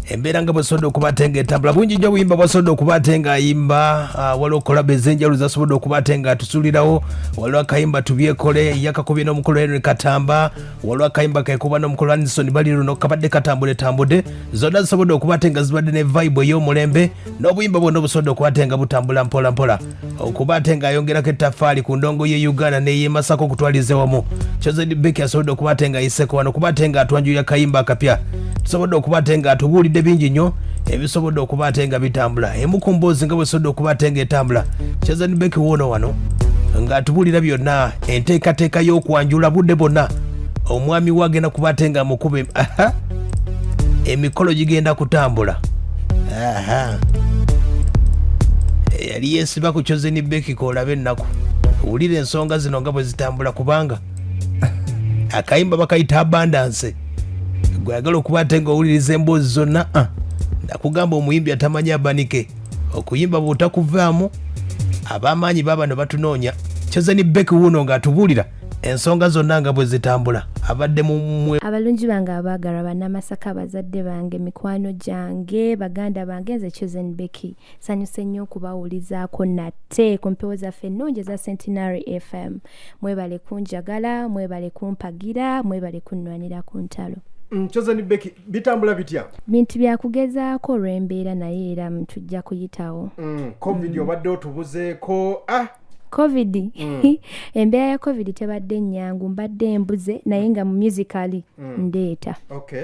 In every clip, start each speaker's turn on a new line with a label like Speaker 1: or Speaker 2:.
Speaker 1: Embeera nga bwesobodde okuba ate nga etambula, bungi nnyo obuyimba bwasobodde okuba ate nga ayimba. Waliwo kolabo ez'enjawulo zasobodde okuba ate nga atusuulirawo. Waliwo akayimba Tubyekole, yakakubye n'omukulu Henry Katamba. Waliwo akayimba kekuba n'omukulu Anderson Baliruno, kabadde katambudde tambudde. Zonna zisobodde okuba ate nga zibadde ne vibe ey'omulembe, n'obuyimba bwonna obusobodde okuba ate nga butambula mpola mpola, okuba ate ng'ayongerako ettaffaali ku ndongo ye Uganda neyemasako okutwaliza wamu. Chosen Becky asobodde okuba ate ng'ayiseko wano okuba ate ng'atwanjulira kayimba akapya. Tusobodde okuba ate ng'atubuulidde bingi nnyo ebisobodde okuba ate nga bitambula. Emu ku mboozi nga bwesobodde okuba ate ng'etambula, Chosen Becky woono wano ng'atubuulira byonna, enteekateeka y'okwanjula, budde bwonna omwami we agenda kuba ate nga amukube, emikolo gigenda kutambula. Eyali yeesiba ku Chosen Becky, koolabe ennaku. Wulira ensonga zino nga bwe zitambula, kubanga akayimba bakayita Abundance. Gweyagala okuba ate nga owuliriza emboozi zonna, nakugamba omuyimbi atamanyi abanike okuyimba bw'otakuvaamu, ab'amaanyi baabano batunoonya. Chosen Becky wuuno ng'atubuulira ensonga zonna nga bwe zitambula, abadde mu
Speaker 2: Abalungi bange abaagalwa, Bannamasaka, abazadde bange, mikwano gyange, baganda bange, nze Chosen Becky, sanyuse nnyo okubawulizaako nate ku mpewo zaffe ennungi eza Centenary FM. Mwebale kunjagala, mwebale kumpagira, mwebale kunnwanira ku ntalo.
Speaker 3: Chosen Becky, bitambula bitya?
Speaker 2: Bintu byakugezaako olw'embeera, naye era tujja kuyitawo.
Speaker 3: Covid obadde otubuzeeko, ah.
Speaker 2: Covid, embeera ya Covid tebadde nnyangu, mbadde mbuze, naye nga mu musically ndeeta.
Speaker 3: Okay,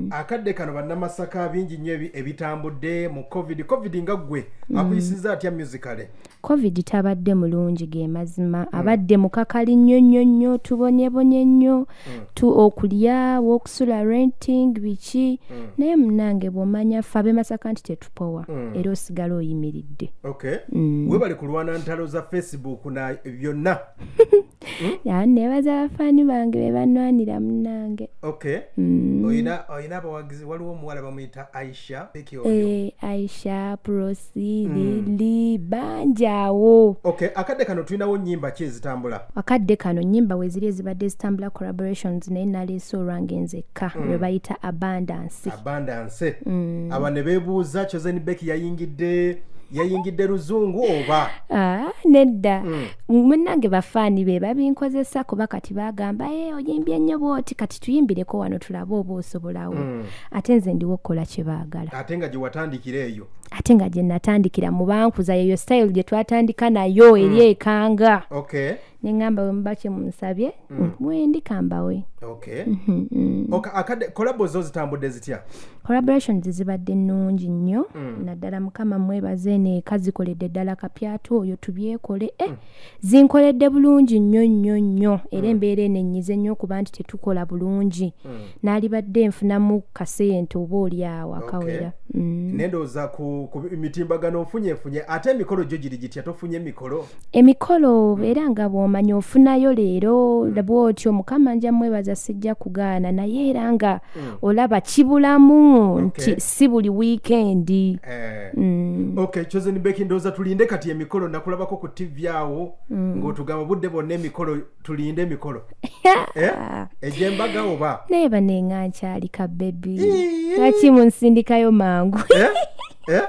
Speaker 3: akadde kano Bannamasaka, bingi nnyo ebitambudde mu Covid. Covid nga ggwe akuyisiza atya musically?
Speaker 2: Covid tabadde mulungi, ge mazima. Abadde mukakali nnyo nnyo nnyo, tubonyebonye nnyo tu okulya, wokusula, renting, biki. Naye munange, bw'omanya ffe ab'e Masaka nti tetupowa, era osigala oyimiridde.
Speaker 3: Okay, webale kulwana ntalo za Facebook na byonna.
Speaker 2: Ya, nebaza abafaani bange be banwanira munange.
Speaker 3: Okay, oyina abawagizi. Waliwo omuwala bamuyita Aisha Becky oyo.
Speaker 2: Eh, Aisha, Prosi, Lili, bangi awo.
Speaker 3: Okay, akadde kano tulinawo nnyimba ki ezitambula?
Speaker 2: Akadde kano nyimba weziri ezibadde zitambula, collaborations, naye naleese olwange nzekka lwe bayita Abundance.
Speaker 3: Abundance. Aba ne beebuuza, Chosen Becky yayingidde luzungu oba?
Speaker 2: Ah, nedda munnange, bafaani be babinkozesa, kuba kati bagamba, "E, oyimbye nnyo bwoti, kati tuyimbireko wano tulabe oba osobolawo." Ate nze ndiwo okukola kye baagala.
Speaker 3: Ate nga gye watandikira eyo.
Speaker 2: Ate nga gye natandikira mu bankuza, yeyo style gye twatandika nayo eri ekanga. Neŋŋamba bwe muba kye munsabye, wendi kambawe.
Speaker 3: Okay, akadde collabo zo zitambudde zitya?
Speaker 2: Collaborations zibadde nnungi nnyo, naddala Mukama mwebaze neeka zikoledde ddala kapyata oyo Tubyekole. Zinkoledde bulungi nnyo nnyo nnyo, era embeera eno ennyize nnyo okuba nti tetukola bulungi, naalibadde nfunamu kasente oba oli awo akawera.
Speaker 3: Nendowooza ku mitimbagano ofunyefunye. Ate emikolo gyo giri gitya? Tofunye emikolo?
Speaker 2: Emikolo era nga bw'omanya ofunayo leero bw'otyo, Mukama nja mwebaza, sijja kugaana, naye era nga olaba kibulamu nti si buli wiikendi.
Speaker 3: Okay, Chosen Becky, ndowooza tulinde kati emikolo. Nakulabako ku TV awo ng'otugamba budde bwonna emikolo, tulinde emikolo. Eh? Egy'embaga oba?
Speaker 2: Naye banenga nkyali ka baby, lwaki munsindikayo mangu?
Speaker 3: Eh? Eh?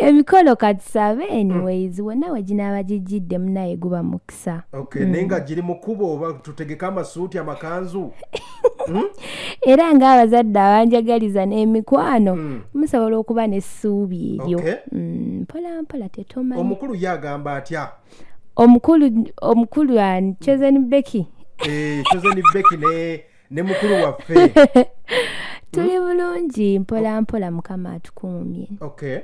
Speaker 2: Emikolo katusabe, anyways wonna we ginaaba gijjidde, munaye guba mukisa.
Speaker 3: Okay, naye nga giri mu kkubo, oba tutegeke amasuuti, amakanzu?
Speaker 2: Era ng'abazadde abanjagaliza n'emikwano, musobola okuba n'essuubi eryo. Mpola mpola, tetumanyi.
Speaker 3: Omukulu ye agamba atya?
Speaker 2: Omukulu ani? Chosen Becky?
Speaker 3: Eh, Chosen Becky ne mukulu waffe.
Speaker 2: Tuli bulungi, mpola mpola, Mukama atukuumye.
Speaker 3: Okay,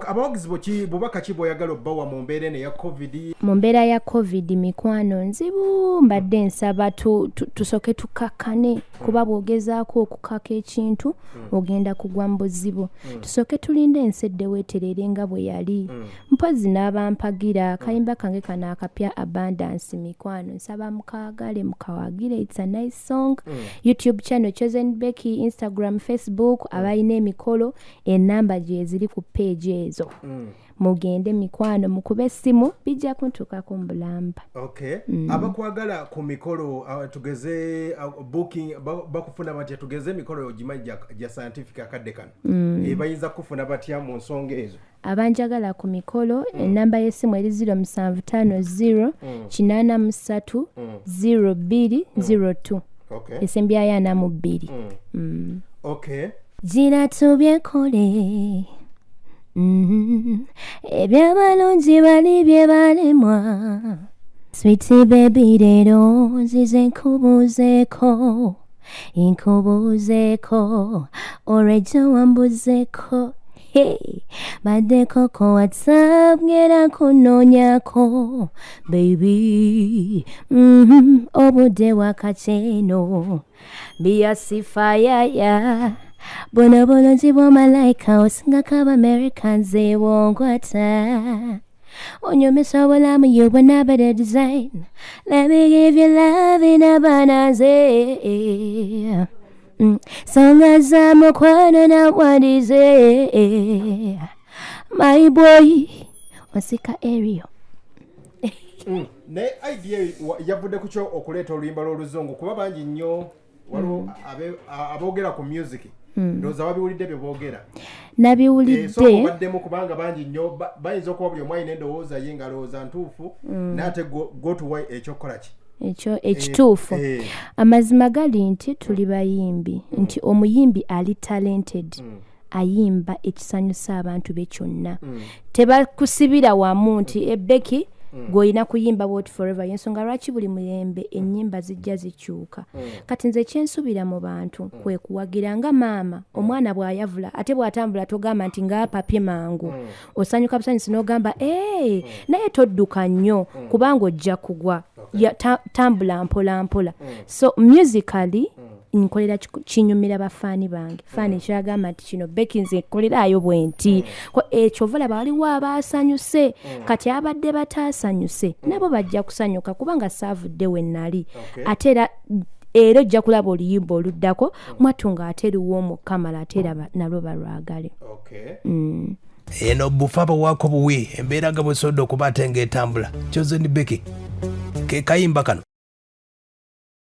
Speaker 3: abawagizi bo ki, bubaka ki bw'oyagala obbawa mu mbeera eno eya Covid?
Speaker 2: Mu mbeera ya Covid, mikwano, nzibu. Mbadde nsaba tusooke tukakkane, kuba bw'ogezaako okukaka ekintu ogenda kugwa mu buzibu. Tusooke tulinde ensi eddewo etereere nga bwe yali. Mpozi n'abampagira, akayimba kange kano akapya Abundance, mikwano nsaba mukaagale, mukawagire. It's a nice song. YouTube channel Chosen Becky. Instagram, Facebook, abalina emikolo, enamba gyeziri ku page ezo. Mugende mikwano, mukube essimu, bijja kuntuukako mu bulamba.
Speaker 3: Okay, abakwagala ku mikolo, tugeze booking, bakufuna batya? Tugeze emikolo ogimanyi gya scientific akadde kano. Bayinza kufuna batya mu nsonga ezo?
Speaker 2: Abanjagala ku mikolo, enamba y'essimu eri 0750 83 02 02. Esembyayo 42. Gira tubyekole. Ebyabalungi bali bye balemwa. Sweetie baby, leero nzize nkubuuzeeko, nkubuuzeeko olwejjo wambuzeeko. Hey, baddeko ku WhatsApp, ngera kunoonyako baby. Obudde wakakyeno biyasifayaya buno bulungi bw'omalayika, osingako Abamericans ewongwata onyumisa obulamu. You were never the design. Let me give you love in abundance. Songa za mukwano nawadize my boy osika area.
Speaker 3: Naye idea eyo yavudde ku kyo okuleeta oluyimba lw'oluzungu? Kuba bangi nnyo waliwo aboogera ku music, ndowooza babiwulidde bye boogera.
Speaker 2: Nabiwulidde.
Speaker 3: So obaddemu, kubanga bangi nnyo bayinza okuba buli omu alina endowooza ye ng'alowooza ntuufu, naye ate gwotuwa ekyokukola ki?
Speaker 2: Ekyo ekituufu. Amazima gali nti tuli bayimbi, nti omuyimbi ali talented ayimba ekisanyusa abantu be kyonna. Tebakusibira wamu nti ebeki gw'olina kuyimba bwoti forever. Yensonga lwaki buli mulembe ennyimba zijja zikyuka. Kati nze ekyensuubira mu bantu kwe kuwagira nga maama omwana bw'ayavula ate bw'atambula, togamba nti ngaapapye mangu. Osanyuka busanyusi n'ogamba ee, naye todduka nnyo kubanga ojja kugwa. Tambula mpola mpola. So musically nkolera kinyumira bafaani bange. Faani kyagamba nti kino Becky nze nkolerayo bwe nti. Ekyo ova laba waliwo abaasanyuse, kati abadde bataasanyuse nabo bajja kusanyuka kubanga saavudde we nali. Ate era ojja kulaba oluyimba oluddako mwattu ng'ate luwoomu kamala, ate era nalwo balwagale.
Speaker 1: Eno bufa bawaako buwi embeera nga bwesobodde okuba ate ng'etambula. Chosen Becky ke kayimba kano.